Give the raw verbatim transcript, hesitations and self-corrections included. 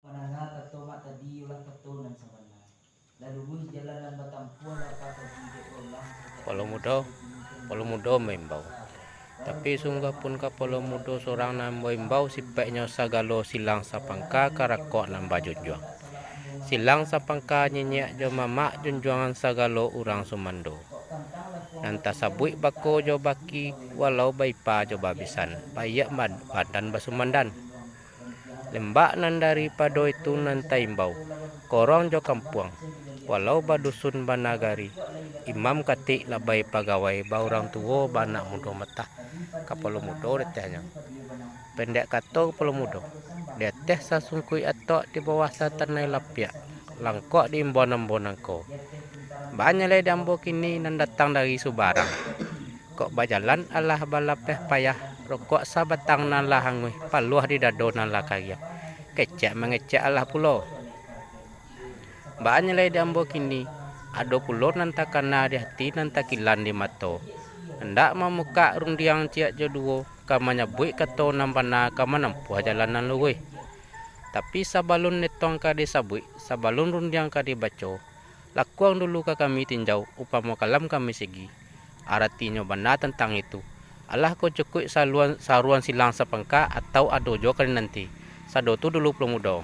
Pandanga kato mak tadi, yolah kato nan sabana. Laluih jalan nan batampuah, lah ka tadi dek ulang saja. Palo Mudo, Palo Mudo maimbau. Tapi sungguah pun Kapalo Mudo surang nan baimbau, sipaiknyo sagalo silang sapangka karakok nan bajunjuang. Silang sapangka nyinyek jo mamak junjuangan sagalo urang sumando. Nan tasabuik bako jo baki, walau baipa jo babisan, baiak mad-, badan basumandan. Lembak nan daripado itu nan taimbau, korong jo kampuang, walau badusun banagari, imam katik labai pagawai, baurang tuo baanak mudo matah, Kapalo Mudo di atehnyo. Pendek kato Kapalo Mudo, di ateh sasungkuik atok, di bawah satanai lapiak, langkok di imbon ambo nangko. Baa nyo lai di ambo kini nan datang dari subarang. Kok bajalan alah balapeh payah, rokok sabatang nan lah anguih, paluah di dado nan lah kariang. Kecek mangecek alah pulo. Baa nyo lai di ambo kini, ado pulo nan takana di ati, nan takilan di mato. Andak mamukak rundiang ciek jo duo, ka manyabuik kato nan bana, ka manampuah jalan nan luruih. Tapi sabalun etong ka disabuik, sabalun rundiang ka dibaco, lakuang dulu ka kami tinjau, upamo kalam kami sigi. Aratinyo bana tantang itu. Alah ko cukuik saluan, saruan silang sapangka, atau ado juo ka dinanti? Sado tu dulu Palo Mudo.